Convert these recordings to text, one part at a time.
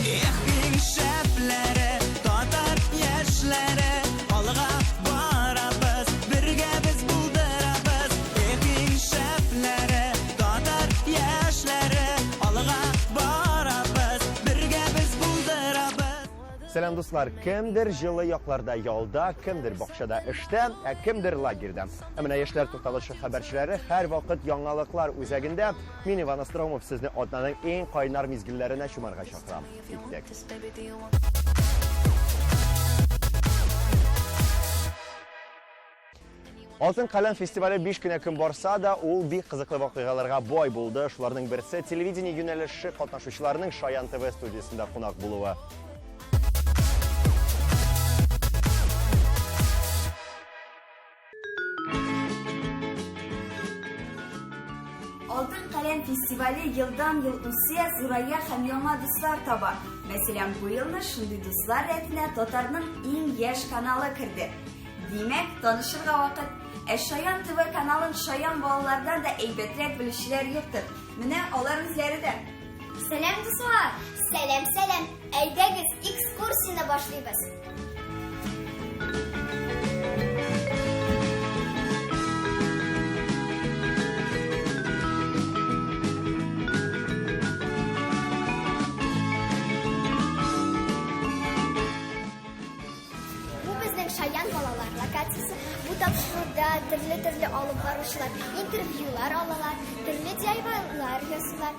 Эх, иң шәпләре, татар яшьләре, алга барабыз, бергә без булдырабыз. Эх, иң шәпләре, татар яшьләре, алга барабыз, бергә без булдырабыз. Сәлам дуслар, кемдер җылы якларда ялда, кемдер бакчада эштә, ә кемдер лагерьда. Ә менә яшьләр тукталышы хәбәрчеләре һәрвакыт яңалыклар үзәгендә. Мин Иван Остроумов сезне атнаның иң кайнар мизгелләренә чумарга чакырам. Киттек. Алтын каләм фестивале 5 кенә көн барса да, ул бик кызыклы вакыйгаларга бай булды. Шуларның берсе телевидение юнәлеше катнашучыларының Шаян ТВ студиясендә кунак булуы. Алтын каләм фестивале елдан-ел үсә, зурая һәм яңа дуслар таба. Мәсәлән, бу елны шундый дуслар рәтенә татарның иң яшь каналы керде. Димәк, танышырга вакыт. Ә Шаян ТВ каналын шаян балалардан да әйбәтрәк белүчеләр юктыр. Менә алар үзләре дә. Сәлам, дуслар! Сәлам, сәлам! Әйдәгез, экскурсияне башлыйбыз. Бу безнең Шаян балалар локациясе. Бу тапшыруда төрле-төрле алып баручылар интервьюлар алалар, төрле DIY-лар ясыйлар.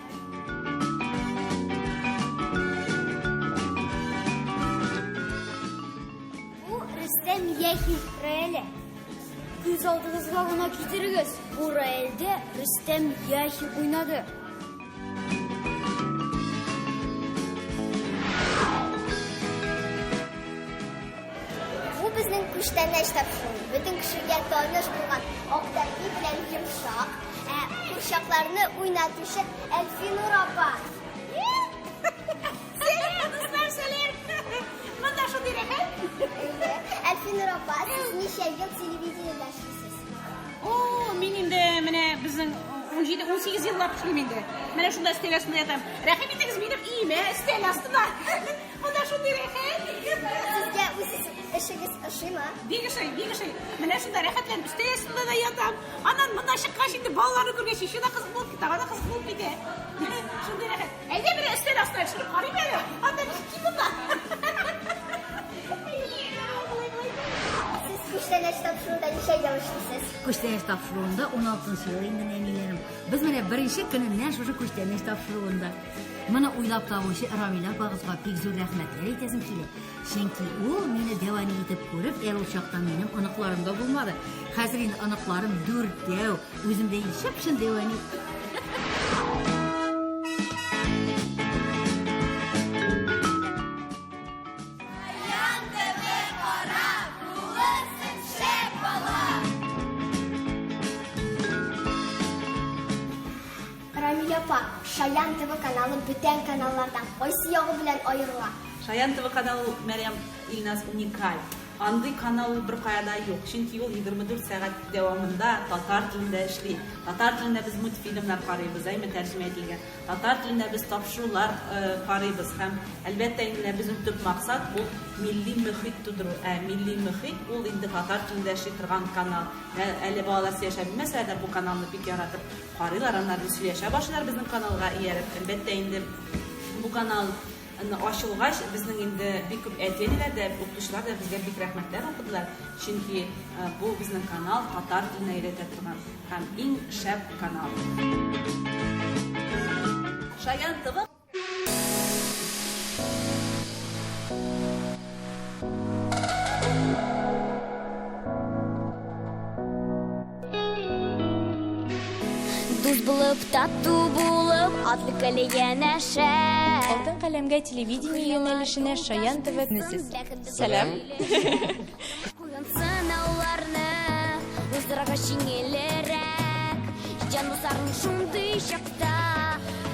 Бу Рөстәм Яхин рояле. Күз алдыгызга гына китерегез, бу рояльдә Рөстәм Яхин уйнады. Бу безнең күчтәнәч тапшыру. Бөтен кешегә таныш булган Актәпи белән Йомшак, ә курчакларны уйнатучы Әлфинур апа. Сәлам, дуслар, сәлам! Монда шундый рәхәт. Әлфинур апа, сез ничә ел телевидениедә эшлисез? О, мин инде менә безнең 17, 18 еллап эшлим инде. Менә шунда өстәл астында ятам. Рәхим итегез минем өемә, өстәл астына. Монда шундый рәхәт. Сезгә үз эшегез ошыймы? Бик ошый, бик ошый. Менә шунда рәхәтләнеп өстәл астында да ятам. Аннан монда чыккач инде балаларны күргәч еще да кызык булып китә, тагы да кызык булып китә. Шундый рәхәт. Әйдә менә өстәл астына төшереп карыйм әле. Анда ничек монда. Сез күчтәнәч тапшыруда ничә ел эшлисез? Күчтәнәч тапшыруында 16 ел инде нәниләрем. Без менә беренче көненнән шушы күчтәнәч тапшыруында. Моны уйлап табучы Рамилә апагызга бик зур рәхмәтләр әйтәсем килә. Чөнки ул мине дәвани итеп күреп, әле ул чакта минем оныкларым да булмады. Хәзер инде оныкларым дүртәү, үзем дә инде чып-чын дәвани. Рамилә апа, Шаян ТВ каналы бүтән каналлардан кайсы ягы белән аерыла? Шаян ТВ каналы, Мәрьям Илназ, уникаль. Андый канал ул беркая да юк, чөнки ул 24 сәгать дәвамында татар телендә эшли. Татар телендә без мультфильмнар карыйбыз, әйме, тәрҗемә ителгән. Татар телендә без тапшырулар карыйбыз һәм, әлбәттә инде, менә безнең төп максат ул милли мөхит тудыру. Ә милли мөхит ул инде татар телендә эшли торган канал. Әле балалар сөйләшә белмәсәләр дә, бу каналны бик яратып карыйлар, аннары сөйләшә башлыйлар безнең каналга ияреп. Әлбәттә инде, бу канал ачылгач, безнең инде бик күп әти-әниләр дә, укытучылар да безгә бик рәхмәтләр укыдылар, чөнки бу безнең канал татар теленә өйрәтә торган һәм иң шәп канал. Шаян ТВ. Дус булып, тату булып, атлы көле янәшә. Алтын каләмгә телевидение юнәлешенә Шаян ТВ сез. Сәлам. Куйган сынауларны уздырырга җиңелерәк. Җан дусларың шундый чакта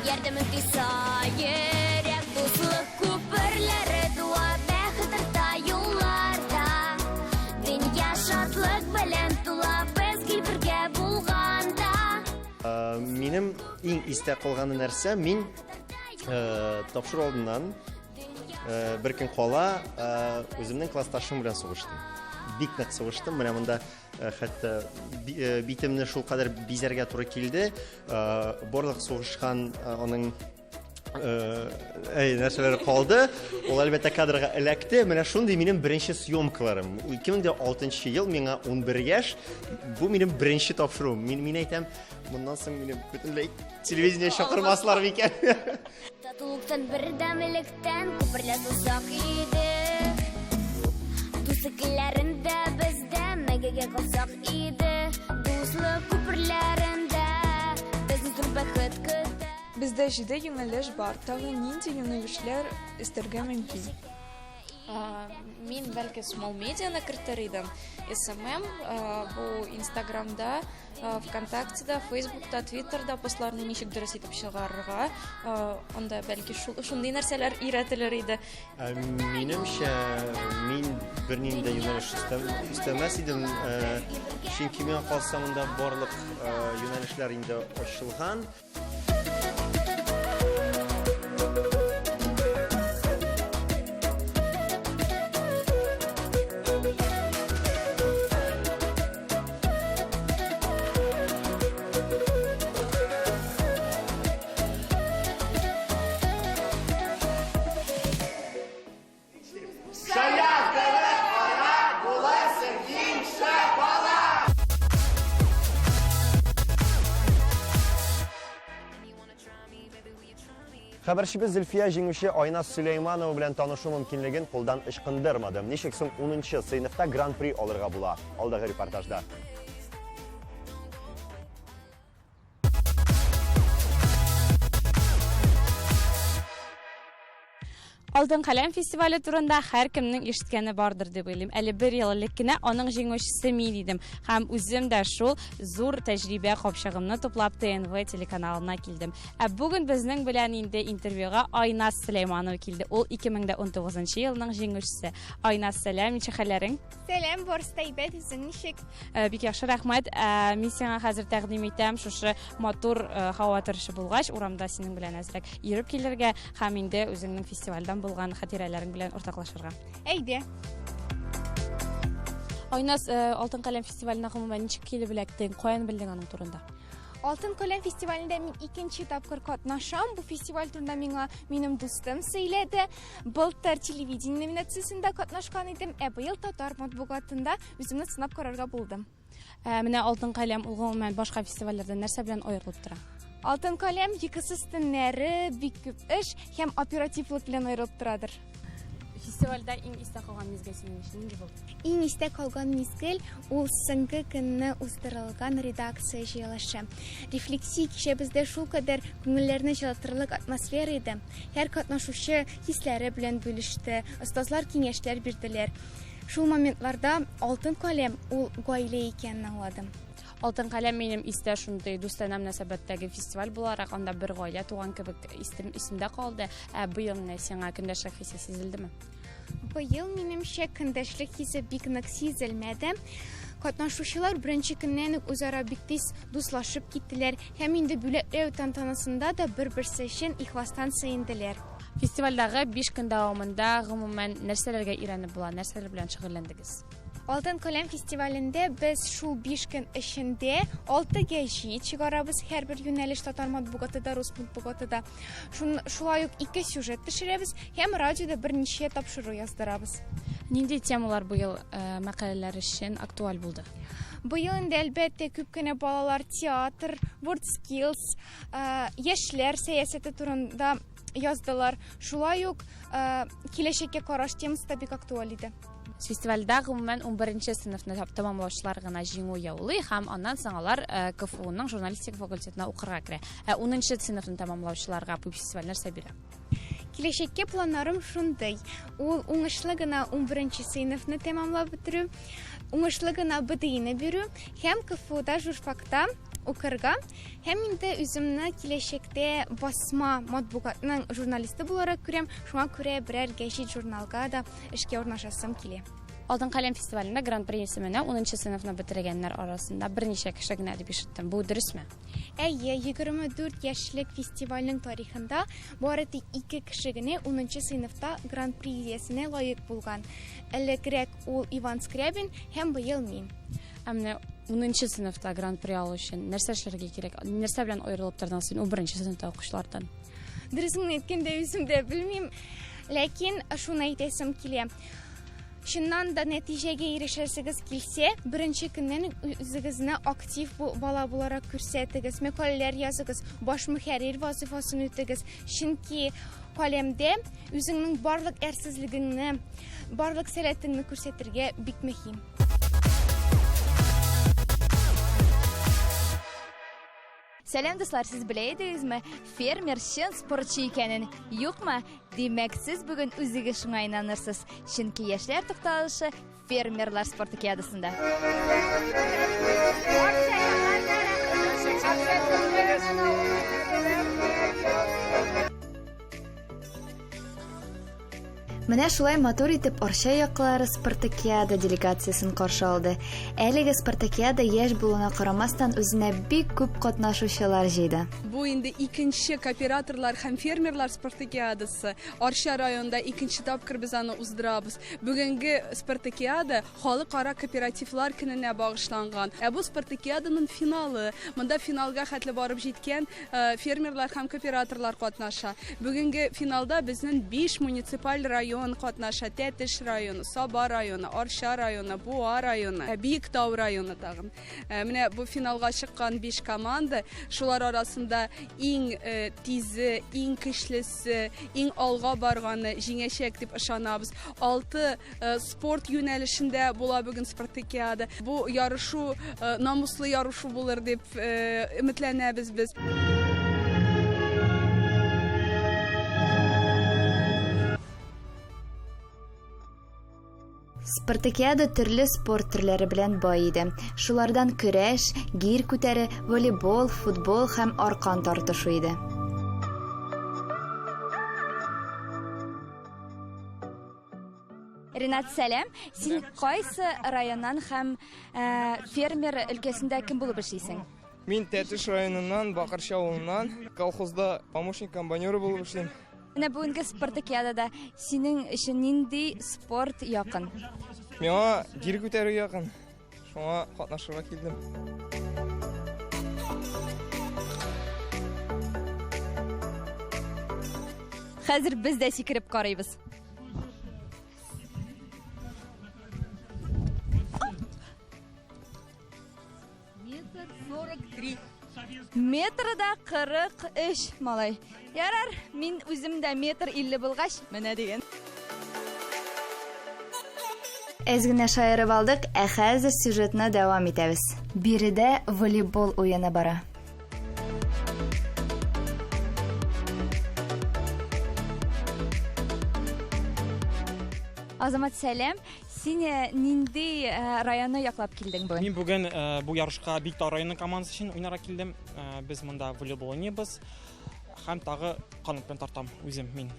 ярдәмен тойса йөрәк. Дуслык күперләре туа бәхет арта юлларда. Дөнья шатлык белән тула, без гел бергә булганда. Минем иң истә калган нәрсә, мин тапшыру алдыннан Бер көн кала үземнең классташым белән сугыштым. Бик нык сугыштым. Менә монда хәтта битемне шулкадәр бизәргә туры килде. Барлык сугышкан аның әй, нәрсәләр калды. Ул әлбәттә кадрга эләкте. Менә шундый минем беренче съемкаларым. 2006 ел, миңа 11 яшь. Бу минем беренче тапшыру. Мин мин әйтәм, моннан соң мине бөтенләй телевидение чакырмаслар микән? Татулыктан, бердәмлектән күперләр салсак иде. Дуслык көннәрендә бездә мәңгегә калсак иде. Дуслык күперләрендә безне зур бәхет көтә. Бездә җиде юнәлеш бар, тагын нинди юнәлешләр өстәргә мөмкин? Мин бәлки small медианы кертер идем. SMM бу Инстаграмда, ВКонтактеда, Фейсбукта, Твиттерда постларны ничек дөрес итеп чыгарырга, анда бәлки шундый нәрсәләр өйрәтелер иде. Минемчә, мин бернинди дә юнәлеш өстәмәс идем, чөнки миңа калса монда барлык юнәлешләр инде ачылган. Шаян ТВ ана буласың иң шәп бала! Хәбәрчебез Зөлфия җиңүче Айназ Сөләйманова белән танышу мөмкинлеген кулдан ычкындырмады. Ничек соң 10 сыйныфта гран-при алырга була? Алдагы репортажда. Алтын каләм фестивале турында һәркемнең ишеткәне бардыр дип уйлыйм. Әле бер ел элек кенә аның җиңүчесе мин идем һәм үзем дә шул зур тәҗрибә капчыгымны туплап ТНВ телеканалына килдем. Ә бүген безнең белән инде интервьюга Айназ Сөләйманова килде. Ул 2019 елның җиңүчесе. Айназ, сәлам, ничек хәлләрең? Сәлам, барысы да әйбәт, үзең ничек? Э, бик яхшы, рәхмәт. Э, мин сиңа хәзер тәкъдим итәм, шушы матур э, һава торышы булгач, урамда синең белән әзрәк йөреп килергә һәм инде үзеңнең фестивальдән булган хатирәләрең белән уртаклашырга. Әйдә. Айназ, Алтын каләм фестиваленә гомумән ничек килеп эләктең? Каян белдең аның турында? Алтын каләм фестивалендә мин икенче тапкыр катнашам. Бу фестиваль турында миңа минем дустым сөйләде. Былтыр телевидение номинациясендә катнашкан идем, ә быел татар матбугатында үземне сынап карарга булдым. Ә, менә Алтын каләм ул гомумән башка фестивальләрдән нәрсә белән аерылып тора? Алтын каләм йокысыз төннәре, бик күп эш һәм оперативлык белән аерылып торадыр. Фестивальдә иң истә калган мизгел синең өчен нинди булды? Иң истә калган мизгел ул соңгы көнне уздырылган редакция җыелышы. Рефлексия кичәбездә шулкадәр күңелләрне җылытырлык атмосфера иде. Һәр катнашучы хисләре белән бүлеште, остазлар киңәшләр бирделәр. Шул моментларда Алтын каләм ул гаилә икәнен аңладым. Алтын каләм минем истә шундый дустанә мөнәсәбәттәге фестиваль буларак, анда бер гаилә туган кебек истем, исемдә калды. Ә быел менә сиңа көндәшлек хисе сизелдеме? Быел, минемчә, көндәшлек хисе бик нык сизелмәде. Катнашучылар беренче көннән үк үзара бик тиз дуслашып киттеләр һәм инде бүләкләү тантанасында да бер-берсе өчен ихластан сөенделәр. Фестивальдәге 5 көн дәвамында гомумән нәрсәләргә өйрәнеп була, нәрсәләр белән шөгыльләндегез? Алтын каләм фестивалендә без шул 5 көн эчендә 6 гәҗит чыгарабыз, һәрбер юнәлеш татар матбугаты да, рус матбугаты да. Шулай ук ике сюжет төшерәбез һәм радиода берничә тапшыру яздырабыз. Нинди темалар быел э, мәкаләләр өчен актуаль булды? Быел инде әлбәттә күп кенә балалар театр, WorldSkills, э, яшьләр сәясәте турында яздылар. Шулай ук э, киләчәккә караш темасы да бик актуаль иде. Фестивальдә гомумән 11 сыйныфны тәмамлаучылар гына җиңү яулый һәм аннан соң алар э, КФУның журналистика факультетына укырга керә. Ә 10 сыйныфны тәмамлаучыларга бу фестиваль нәрсә бирә? Киләчәккә планнарым шундый. Ул уңышлы гына 11 сыйныфны тәмамлап бетерү, уңышлы гына БДИны бирү һәм КФУда журфакта укырга һәм инде үземне киләчәктә басма матбугатның журналисты буларак күрәм. Шуңа күрә берәр гәҗит журналга да эшкә урнашасым килә. Алтын каләм фестивалендә гран-при исеменә 10 сыйныфны бетергәннәр арасында берничә кеше генә дип ишеттем. Бу дөресме? Әйе, 24 яшьлек фестивальнең тарихында бары тик ике кеше генә 10 сыйныфта гран-при иясенә лаек булган. Элегрәк ул Иван Скрябин һәм быел мин. Ә менә 10 сыйныфта гран-при алу өчен нәрсә эшләргә кирәк? Нәрсә белән аерылып тордың син 11 сыйныфта укучылардан? Дөресен әйткәндә үзем дә белмим. Ләкин шуны әйтәсем килә. Чыннан да нәтиҗәгә ирешәсегез килсә, беренче көннән үзегезне актив бала буларак күрсәтегез, мәкаләләр языгыз, баш мөхәррир вазыйфасын үтегез. Чөнки каләмдә үзеңнең барлык әрсезлегеңне, барлык сәләтеңне күрсәтергә бик мөһим. Сәлам, дуслар, сез белә идегезме, фермер чын спортчы икәнен? Юкмы? Димәк, сез бүген үзегез шуңа инанырсыз. Чөнки яшьләр тукталышы фермерлар спартакиадасында. Менә шулай матур итеп Арча яклары спартакиада делегациясен каршы алды. Әлеге спартакиада яшь булуына карамастан үзенә бик күп катнашучылар җыйды. Бу инде икенче кооператорлар һәм фермерлар спартакиадасы. Арча районында икенче тапкыр без аны уздырабыз. Бүгенге спартакиада Халыкара кооперативлар көненә багышланган. Ә бу спартакиаданың финалы. Монда финалга хәтле барып җиткән фермерлар һәм кооператорлар катнаша. Бүгенге финалда безнең 5 муниципаль район катнаша. Тәтеш районы, Саба районы, Арча районы, Буа районы, Биектау районы тагын. Менә бу финалга чыккан 5 команда, шулар арасында иң тизе, иң көчлесе, иң алга барганы җиңәчәк дип ышанабыз. 6 Спорт юнәлешендә була бүген спартакиада. Бу ярышу намуслы ярышу булыр дип өметләнәбез без. Спартакиада төрле спорт төрләре белән бай иде. Шулардан көрәш, гир күтәре, волейбол, футбол һәм аркан тартышу иде. Ренат, сәлам. Син кайсы районнан һәм э, фермер өлкәсендә кем булып эшлисең? Мин Тәтеш районыннан, Бакырчы авылыннан, колхозда помощник комбайнеры булып эшлим. Менә бүгенге спартакиадада синең өчен нинди спорт якын? Миңа гир күтәрү якын. Шуңа катнашырга килдем. Хәзер без дә сикереп карыйбыз. Метр 43. Метр да 43, малай. Ярар, мин үзем дә метр 50 булгач, менә дигән. Әз генә шаярып алдык, ә хәзер сюжетны дәвам итәбез. Биредә волейбол уены бара. Азамат, сәлам. Син э, нинди э, районны яклап килдең бүген? Мин бүген э, бу ярышка Биктау районы командасы өчен уйнарга килдем. Без монда волейбол уйныйбыз. Һәм тагы канат белән тартам үзем мин.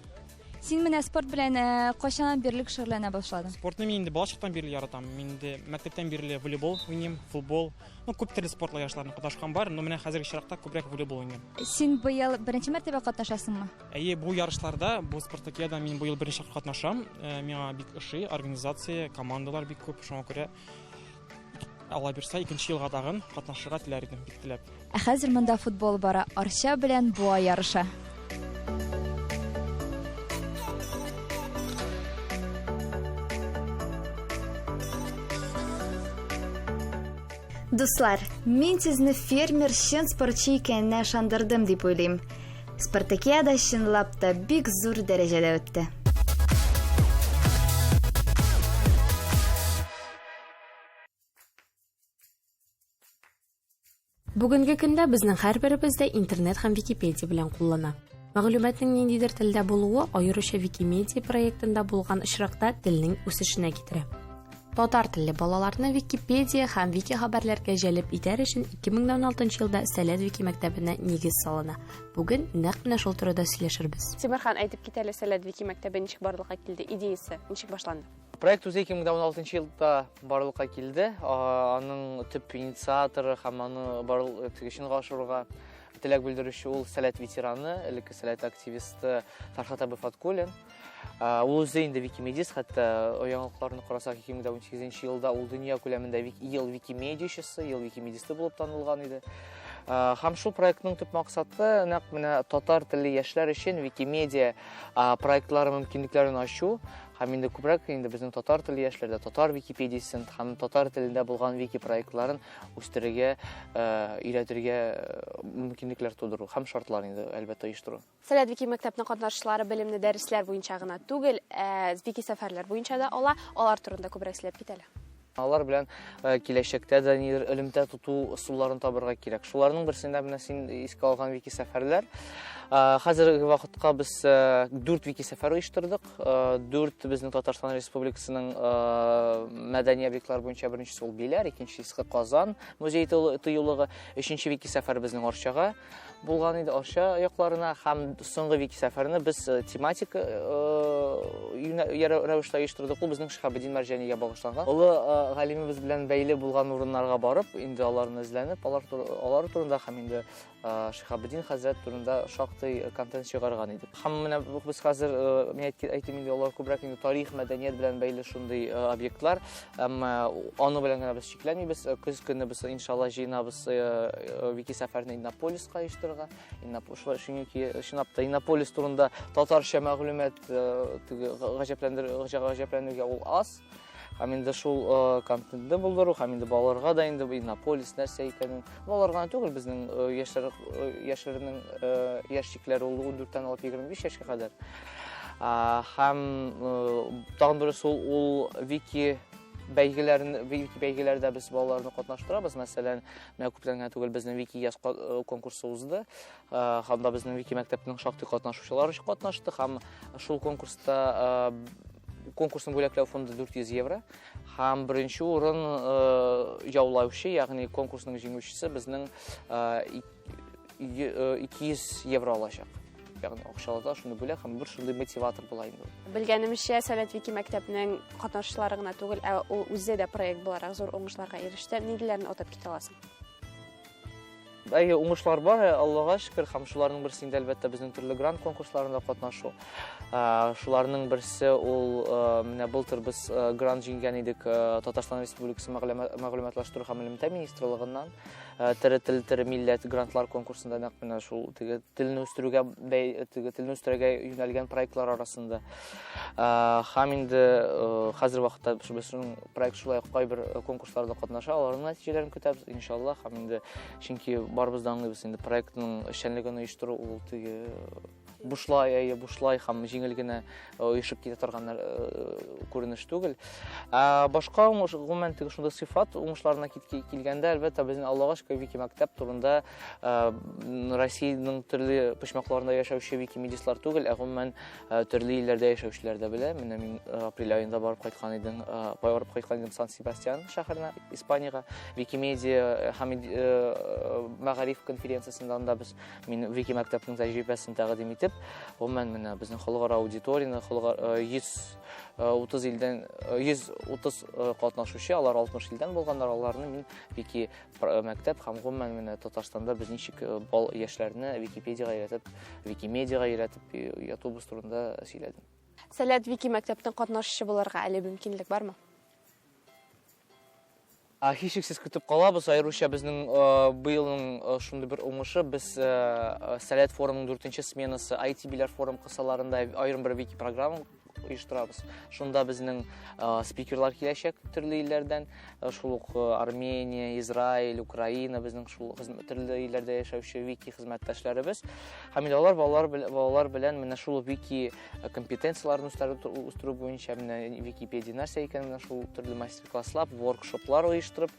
Син менә спорт белән кайчаннан бирле шөгыльләнә башладың? Спортны мин инде балачактан бирле яратам. Мин инде мәктәптән бирле волейбол уйныйм, футбол. Ну, күп төрле спортлар ярышларында катнашкан бар, но менә хәзерге чиракта күбрәк волейбол уйныйм. Син быел беренче мәртәбә катнашасыңмы? Әйе, бу ярышларда, бу спартакиада мин быел беренче тапкыр катнашам. Миңа бик ошый, организация, командалар бик күп, шуңа күрә Алла бирса, икенче елга тагын катнашырга теләр идем, бик теләп. Ә хәзер монда футбол бара. Арча белән Буа ярыша. Дуслар, мин сезне фермер чын спортчы икәненә ышандырдым дип уйлыйм. Спартакиада чынлап та бик зур дәрәҗәдә үтте. Бүгенге көндә безнең һәрберебез дә интернет һәм Википедия белән куллана. Мәгълүматның ниндидер телдә булуы аеруча Викимедиа проектында булган очракта телнең үсешенә китерә. Татар телле балаларны Википедия һәм Вики хәбәрләргә җәлеп итәр өчен 2016 елда Сәләт Вики мәктәбенә нигез салына. Бүген нәкъ менә шул турыда сөйләшербез. Тимерхан, әйтеп кит әле, Сәләт Вики мәктәбе ничек барлыкка килде, идеясе ничек башланды? Проект үзе 2016 елда барлыкка килде. Аның төп инициаторы һәм аны барлык чынга ашыруга теләк белдерүче ул Сәләт ветераны, элекке Сәләт активисты Фәрхат абый Фаткуллин. Ул үзе инде викимедист, хәтта яңалыкларны карасак, 2018 елда ул дөнья күләмендә ел викимедиачысы, ел викимедисты булып танылган иде. Һәм шул проектның төп максаты нәкъ менә татар телле яшьләр өчен Викимедиа проектлары мөмкинлекләрен ачу һәм инде күбрәк инде безнең татар телле яшьләрдә татар Википедиясен һәм татар телендә булган вики проектларын үстерергә, өйрәтергә мөмкинлекләр тудыру һәм шартлар инде әлбәттә оештыру. Сәләт Вики мәктәпнең катнашучылары белемне дәресләр буенча гына түгел, ә вики сәфәрләр буенча да ала. Алар турында күбрәк сөйләп кит әле. Алар белән э, киләчәктә дә нидер элемтә тоту ысулларын табырга кирәк. Шуларның берсендә менә син искә алган вики сәфәрләр. Э, хәзерге вакытка без э, дүрт вики сәфәр оештырдык. Дүрт безнең Татарстан Республикасының мәдәни объектлары буенча беренчесе ул Биләр, икенчесе Казан музей тыюлыгы, өченче вики сәфәр безнең Арчага булган иде Арча якларына һәм соңгы вики сәфәрне без э, тематик э, рәвештә оештырдык. Ул безнең Шиһабетдин Мәрҗанигә багышланган. Олы э, галимебез белән бәйле булган урыннарга барып, инде аларны эзләнеп, алар алар турында һәм инде Шиһабетдин хәзрәт турында шактый контент чыгарган идек. Һәм менә без хәзер мин әйтим инде алар күбрәк инде тарих, мәдәният белән бәйле шундый объектлар. Әмма аны белән генә без Чикләнмибез, э, көз көне без иншалла җыенабыз э, э, вики сәфәрне Иннополиска оештырырга. Иннополис чөнки чынлап та Иннополис турында татарча мәгълүмат теге гаҗәпләндер гаҗәпләнүгә ул аз. Һәм инде шул контентны булдыру, һәм инде балаларга да инде Иннополис нәрсә икәнен, балаларга гына түгел, безнең яшьләр яшьләрнең яшь чикләре ул 14-тән алып 25 яшькә кадәр. Һәм тагын бер ысул ул вики бәйгеләрен вики бәйгеләрдә без балаларны катнаштырабыз. Мәсәлән, менә күптән генә түгел безнең вики яз э, конкурсы узды. Э, анда безнең вики мәктәпнең шактый катнашучылары катнашты һәм шул конкурста э, конкурсның бүләкләү фонды 400 евро һәм беренче урын яулаучы, ягъни конкурсның җиңүчесе безнең 200 евро алачак. Ягъни акчалата шуны бүләк һәм бер шундый мотиватор була инде ул. Белгәнемчә, Сәләт Вики мәктәпнең катнашучылары гына түгел, ә ул үзе дә проект буларак зур уңышларга иреште. Ниндиләрен атап китә аласың? Әйе, уңышлар бар, Аллага шөкер, һәм шуларның берсе инде әлбәттә безнең төрле грант конкурсларында катнашу. Шуларның берсе ул менә былтыр без грант җиңгән идек Татарстан Республикасы мәгълүматлаштыру һәм элемтә министрлыгыннан. Э, тере тел тере милләт грантлар конкурсында нәкъ менә шул теге телне үстерүгә теге телне үстерүгә юнәлгән проектлар арасында э, һәм инде э, хәзер вакытта безнең проект шулай ук кайбер конкурсларда катнаша, аларның нәтиҗәләрен көтәбез иншалла. Һәм инде чөнки барыбыз да аңлыйбыз инде, проектның эшчәнлеген оештыру ул теге бушлай, әйе, бушлай һәм җиңел генә э, оешып китә торган э, күренеш түгел. Ә башка уңыш, гомумән, теге шундый сыйфат уңышларына килгәндә, әлбәттә, безнең Аллага шөкер, Вики мәктәп турында э, Россиянең төрле почмакларында яшәүче викимедистлар түгел, ә гомумән төрле илләрдә яшәүчеләр дә белә. Менә мин апрель аенда барып кайткан идем, барып кайткан идем Сан-Себастьян шәһәренә, Испаниягә. Викимедиа һәм мәгариф конференциясендә анда без Мин Вики мәктәпнең тәҗрибәсен тәкъдим итеп, гомумән менә безнең халыкара аудиторияне, халыкара 130 э, илдән 130 э, э, катнашучы, алар 60 илдән булганнар, аларны мин Вики мәктәп һәм гомумән менә Татарстанда без ничек бал яшьләрне Википедиягә өйрәтеп, Викимедиягә өйрәтеп ятуыбыз турында сөйләдем. Сәләт Вики мәктәпнең катнашучы булырга әле мөмкинлек бармы? Һичшиксез көтеп калабыз, аеруча безнең быелның шундый бер уңышы, без Сәләт форумының дүртенче сменасы IT-биләр форум кысаларында аерым бер вики-программа оештырабыз. Шунда безнең спикерлар киләчәк төрле илләрдән, шул ук Армения, Израиль, Украина, безнең шул төрле илләрдә яшәүче вики хезмәттәшләребез. Һәм инде алар балалар белән менә шул вики компетенцияләрен үстерү буенча менә Википедия нәрсә икән, менә шул төрле мастер-класслар, воркшоплар оештырып,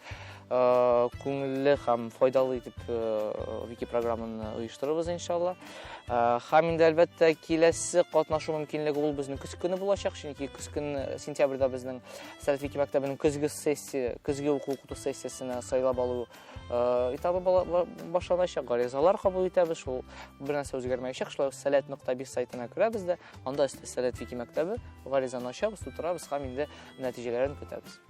күңелле һәм файдалы итеп вики программаны оештырырбыз иншалла. Һәм инде әлбәттә киләсе катнашу мөмкинлеге ул безнең көз көне булачак, чөнки көз көне сентябрьдә безнең Сәләт вики мәктәбенең көзге сессия, көзге уку укыту сессиясенә сайлап алу этабы башланачак. Гаризалар кабул итәбез, шул бер нәрсә үзгәрмәячәк. Шулай ук Сәләт нокта биз сайтына керәбез дә, анда өстә Сәләт вики мәктәбе, гаризаны ачабыз, тутырабыз һәм инде нәтиҗәләрен көтәбез.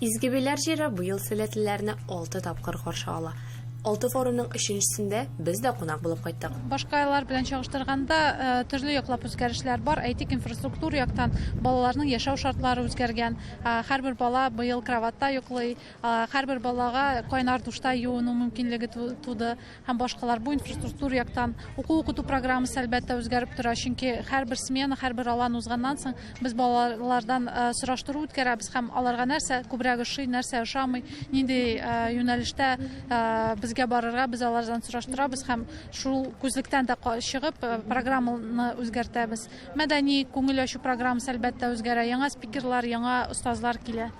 Изге Биләр җире быел сәләтлеләрне 6 тапкыр каршы ала. Алты форумның өченчесендә без дә кунак булып кайттык. Башка айлар белән чагыштырганда, э, төрле яклап үзгәрешләр бар. Әйтик, инфраструктура яктан балаларның яшәү шартлары үзгәргән. Э, һәрбер бала быел кроватьта йоклый, э, һәрбер балага кайнар душта юыну мөмкинлеге туды. һәм башкалар. Бу инфраструктур яктан уку-укыту программасы, әлбәттә, үзгәреп тора, чөнки һәрбер смена, һәрбер алан узганнан соң без балалардан э, сораштыру үткәрәбез һәм аларга нәрсә күбрәк ошый, нәрсә ошамый, нинди э, юнәлештә э, безгә барырга, без алардан сораштырабыз һәм шул күзлектән дә чыгып программаны үзгәртәбез. Мәдәни, күңел ачу программасы, әлбәттә, үзгәрә. Яңа спикерлар, яңа остазлар килә.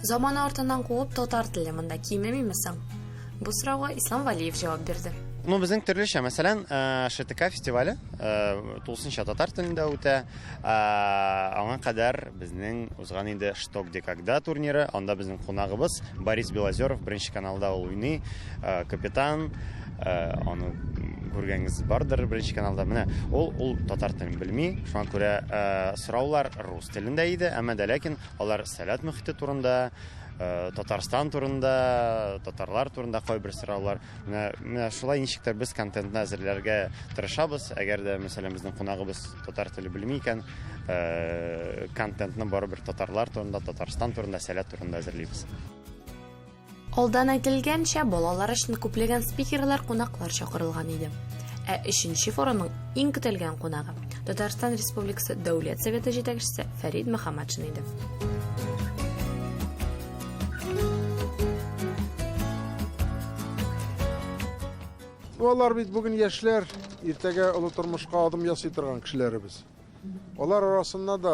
Замана артыннан куып татар теле монда кимемиме соң? Бу сорауга Ислам Валиев җавап бирде. Ну, безнең төрлечә, мәсәлән, э, ШТК фестивале э, тулысынча татар телендә үтә. Э, аңа кадәр безнең узган инде Что, где, когда турниры, анда безнең кунагыбыз Борис Белозеров, беренче каналда ул уйный, капитан, аны күргәнегез бардыр беренче каналда. Менә ул ул татар телен белми, шуңа күрә сораулар рус телендә иде, әмма дә ләкин Алар сәләт мөхите турында, э, Татарстан турында, татарлар турында кайбер сораулар. Менә, менә шулай ничектер без контентны әзерләргә тырышабыз. Әгәр дә, мәсәлән, безнең кунагыбыз татар теле белми икән, э, контентны барыбер татарлар турында, Татарстан турында, сәләт турында әзерлибез. Алдан әйтелгәнчә, балалар өчен күпләгән спикерлар, кунаклар чакырылган иде. Ә өченче форумның иң көтелгән кунагы Татарстан Республикасы Дәүләт Советы җитәкчесе Фәрид Мөхәммәтшин иде. Ну, алар бит бүген яшьләр, иртәгә олы тормышка адым ясый торган кешеләребез. Алар арасында да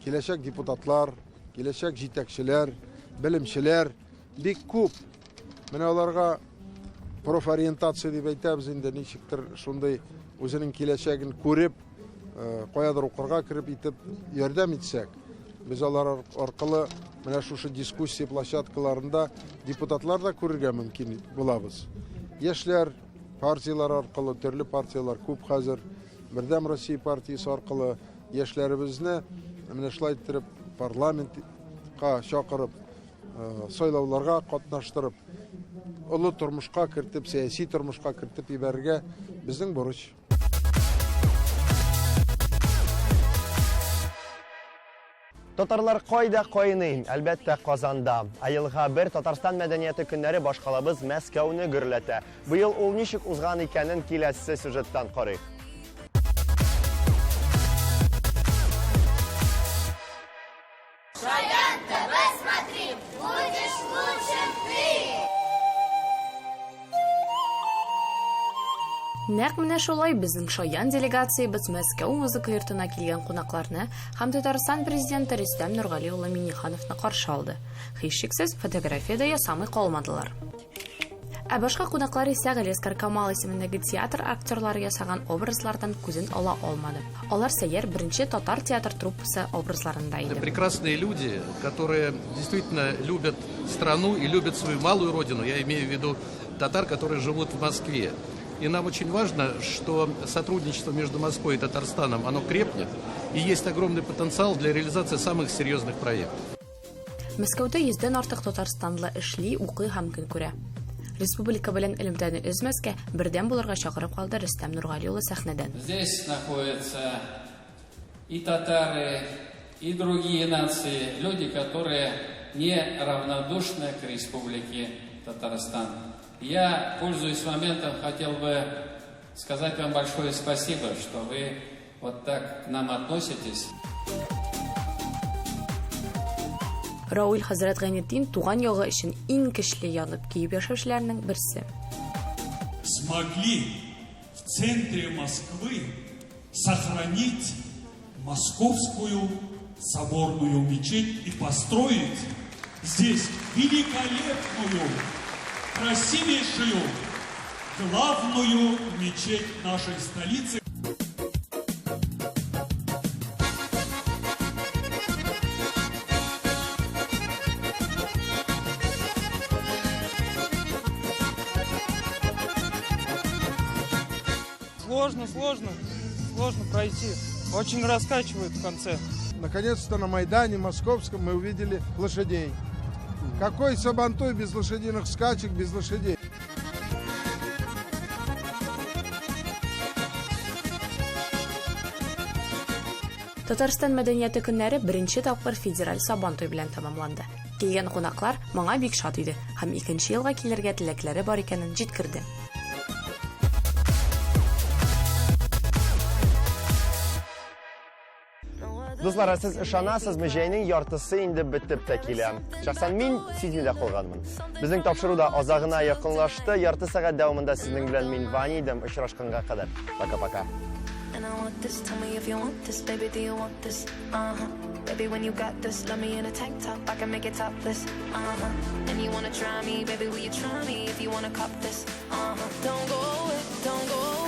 киләчәк депутатлар, киләчәк җитәкчеләр, белемчеләр бик күп. Менә аларга профориентация дип әйтәбез инде, ничектер шундый үзенең киләчәген күреп, э, каядыр укырга кереп итеп ярдәм итсәк, без алар аркылы менә шушы дискуссия площадкаларында депутатлар да күрергә мөмкин булабыз. Яшьләр партияләр аркылы, төрле партияләр күп хәзер, Бердәм Россия партиясе аркылы яшьләребезне менә шулай иттереп парламентка чакырып, э, сайлауларга катнаштырып, олы тормышка кертеп, сәяси тормышка кертеп ибәрергә безнең бурыч. Татарлар кайда кайный? Әлбәттә, Казанда. Ә елга бер Татарстан мәдәнияте көннәре башкалабыз Мәскәүне гөрләтә. Быел ул ничек узган икәнен киләсе сюжеттан карыйк. Шаян ТВ смотри, будешь лучше ты! Нәкъ менә шулай безнең Шаян делегациябез Мәскәү музыка йортына килгән кунакларны һәм Татарстан президенты Рөстәм Нургали улы Миңнехановны каршы алды. Һичшиксез, фотография дә ясамый калмадылар. Ә башка кунаклар исә Галиәсгар Камал исемендәге театр актерлары ясаган образлардан күзен ала алмады. Алар сәер беренче татар театр труппасы образларында иде. Прекрасные люди, которые действительно любят страну и любят свою малую родину. Я имею в виду татар, которые живут в Москве. И нам очень важно, что сотрудничество между Москвой и Татарстаном, оно крепнет, и есть огромный потенциал для реализации самых серьезных проектов. Мәскәүдә йөздән артык татарстанлы эшли, укый һәм көн күрә. Республика белән элемтәне өзмәскә, бердәм булырга чакырып калды Рөстәм Нургали улы сәхнәдән. Здесь находятся и татары, и другие нации, люди, которые не равнодушны к Республике Татарстан. Я, пользуясь моментом, хотел бы сказать вам большое спасибо, что вы вот так к нам относитесь. Рауил хәзрәт Гайнетдин туган ягы өчен иң көчле янып көеп яшәүчеләрнең берсе. Смогли в центре Москвы сохранить московскую соборную мечеть и построить здесь великолепную, красивейшую, главную мечеть нашей столицы. Сложно, сложно, сложно пройти. Очень раскачивает в конце. Наконец-то на Майдане Московском мы увидели лошадей. Какой Сабантуй без лошадиных скачек, без лошадей? Татарстан мәдәнияте көннәре беренче тапкыр федераль Сабантуй белән тәмамланды. Килгән кунаклар моңа бик шат иде һәм икенче елга килергә теләкләре бар икәнен җиткерде. Дуслар, ә сез ышанасызмы, җәйнең яртысы инде бетеп тә килә. Шәхсән мин сизми дә калганмын. Безнең тапшыру да азагына якынлашты. Ярты сәгать дәвамында сезнең белән мин Ваня идем. Очрашканга кадәр. Пока-пока. And I want this, tell me if you want this, baby, do you want this? Uh-huh. Baby, when you got this, love me in a tank top, I can make it topless. Uh-huh. And you wanna try me, baby, will you try me if you wanna cop this? Uh-huh. Don't go away, don't go away.